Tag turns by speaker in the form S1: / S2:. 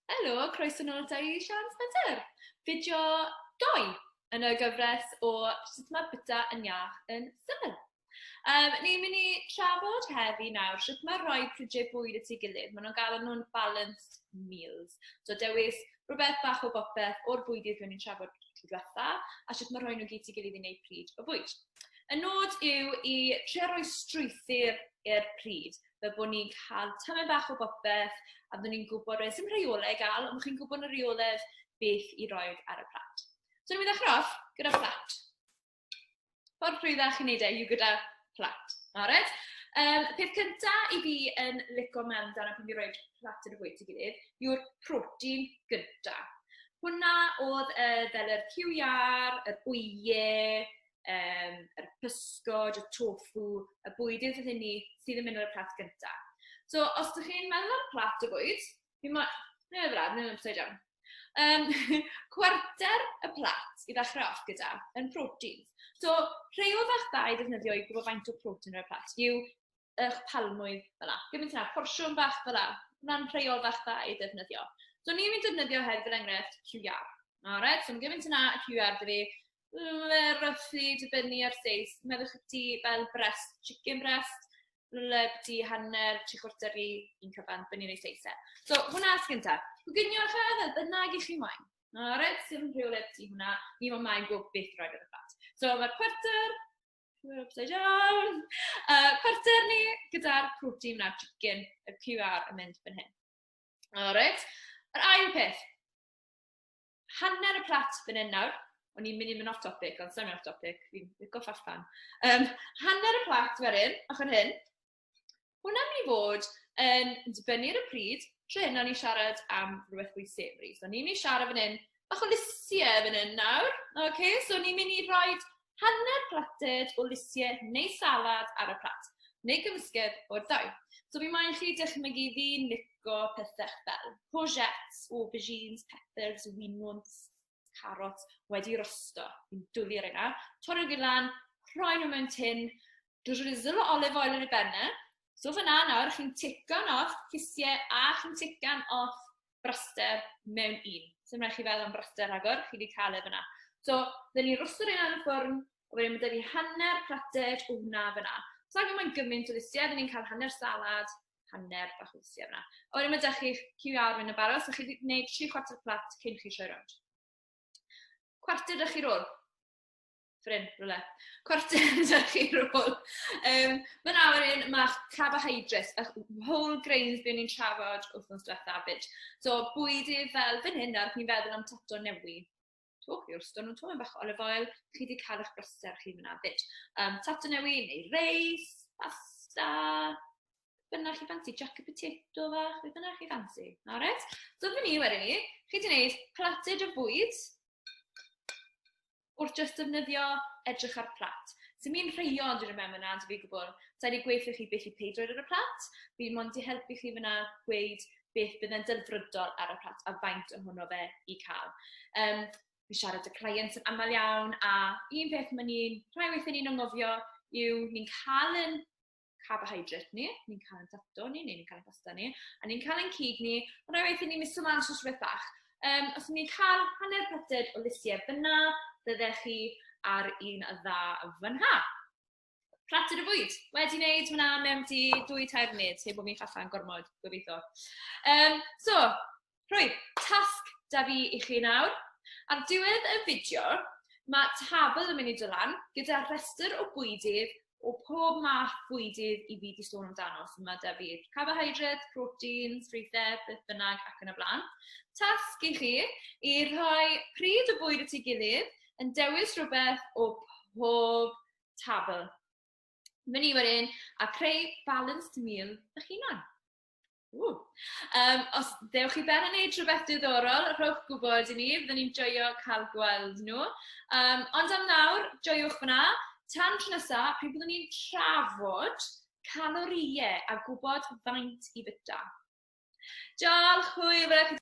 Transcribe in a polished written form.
S1: Helo, croeso nôl ata i Sian Spencer. Fideo doi yn y gyfres o sut mae bwyta yn iach yn syml. Ni'n mynd i trafod heddi nawr sut mae rhoi prydiau bwyd at ei gilydd. Maen nhw'n galw nhw'n balanced meals. So dewis rhywbeth bach o bopeth o'r bwydydd fuon ni'n trafod tro diwetha, a sut mae rhoi nhw gyd at ei gilydd i wneud pryd o bwyd. Y nod yw i trio rhoi strwythur i'r pryd, fel bod ni'n cael tymed bach o bopeth, a byddwn ni'n gwybod, reit, dim rheolau i gael, ond chi'n gwybod yn y rheoledd beth i roi ar y plat. So ni'n mynd i ddechrau off gyda plat. Ffordd rhwyddach i wneud e yw gyda plat. Alright? Peth cynta i fi yn lico meddwl amdano pan fi'n rhoi plat yn y bwyd i gilydd yw'r protein gynta. Hwna oedd fel yr QR, yr wyau, yr pysgod, y tofu, y bwydydd fel hynny sydd yn mynd ar y plat gynta. So, os ydych chi'n meddwl am plat o bwyd, fi mo... Ne, fel arfer, upside down. Cwarter y plat i ddechrau off gyda yn proteins. So, rheol fach dda i ddefnyddio i gwybod faint o protein ar y plat yw eich palmwydd fel 'na. Gymaint yna, porsiwn bach fel 'na. Hwnna'n rheol fach dda i ddefnyddio. So ni'n mynd defnyddio hefyd fel enghraifft QR. Alright, so mae gymaint yna QR 'da fi. Roughly dibynnu ar seis. Meddwch chi fel breast, chicken breast, rywle byti hanner, 3/4 i un cyfan, dibynnu ar ei seis e. So hwnna sy'n gyntaf. Coginio chi fel bynnag i chi moyn. Alright, sim rheolau byti hwnna. Ni moyn maen gwybod beth i roi ar y plat. So mae'r cwarter, we're upside down. Cwarter ni gyda'r protein na'r chicken, y QR yn mynd fan hyn. Alright. Yr ail peth, hanner y plat fan hyn nawr. O'n i'n mynd i mynd off topic, ond sa'n mynd off topic, fi'n licio ffaffan. Hanner y plat wedyn, ochr hyn. Hwnna'n mynd i fod yn dibynnu ar y pryd. Tro hyn, o'n i'n siarad am rhywbeth fwy savoury. So, ni'n mynd i siarad fan hyn, bach o lysiau fan hyn nawr. Okay, so ni'n mynd i rhoi hanner plated o lysiau neu salad ar y plat, neu gymysgedd o'r ddau. So fi moyn chi dychmygu fi'n lico pethau fel courgettes, aubergines, peppers, winwns, carrots wedi rosto. Fi'n dwlu ar hynna. Torri nhw gyd lan, rhoi nhw mewn tin, drizzle o olive oil ar ei ben e. So fyna nawr, chi'n tican off llysiau a chi'n tican off braster mewn un. Sdim rhaid chi feddwl am braster rhagor, chi wedi cael e fyna. So, dyn ni'n rosto'r un yn y ffwrn, a wedyn mae 'da ni hanner plated o hwnna fyna. So ag mae'n gymaint o lysiau, dyn ni'n cael hanner salad, hanner bach o lysiau fyna. A wedyn mae 'da chi'ch QR yn y barod, so chi wedi gwneud 3/4 plat cyn chi troi rownd. Cwarter 'da chi rôl. Ffrind, rhywle. Cwarter 'da chi rôl. Fyna wedyn, mae'ch carbohydrates, eich whole grains buon ni'n trafod wythnos diwetha 'fyd. So bwydydd fel fan hyn nawr, chi'n feddwl am tato newi. To, chi wrth nhw'n to, bach o olive oil, chi wedi cael eich braster chi fyna 'fyd. Tato newi neu reis, pasta, bynnag chi ffansi, jacket potato fach, beth bynnag chi ffansi. Alright? So fan ni wedyn ni, chi wedi gwneud plated o fwyd, wrth jyst defnyddio edrych ar plat. Sy'n mi'n rheio ond dwi'n mewn yna, fi gwybod. Sa i wedi gweithio chi beth i peidio ar y plat. Fi mond i helpu chi fyna gweud beth bydd yn delfrydol ar y plat a faint ohono fe i cael. Fi'n siarad â clients yn aml iawn a un peth mae ni'n, rhai weithiau ni'n anghofio yw ni'n cael yn carbohydrate ni, ni'n cael ein tato ni, neu ni'n cael ein pasta ni, a ni'n cael ein cig ni, ond rhai weithiau ni'n miso mas os rhywbeth bach. Os ni'n cael hanner pated o lysiau fyna, byddech chi ar un dda fynha. Plated o fwyd, wedi wneud hwnna mewn di 2-3 munud, heb bod fi'n chaffa'n gormod, gobeithio. So, Rwy, tasg da fi i chi nawr. Ar diwedd y fideo, mae tabl yn mynd i dod lan gyda rhestr o bwydydd o pob math bwydydd i fi 'di sôn amdano. So mae 'da fi carbohydrates, proteins, ffrwythau, beth bynnag ac yn y blaen. Tasg i chi i rhoi pryd o bwyd at ei gilydd yn dewis rhywbeth o pob tabl. Mynd i wedyn a creu balanced meal eich hunan. Ww. Os ddewch chi ben yn neud rhywbeth diddorol, rhowch gwybod i ni, byddwn ni'n joio cael gweld nhw. Ond am nawr, joiwch fyna. Tan tro nesa, pryd byddwn ni'n trafod calorïau a gwybod faint i fyta. Diolch, hwyl,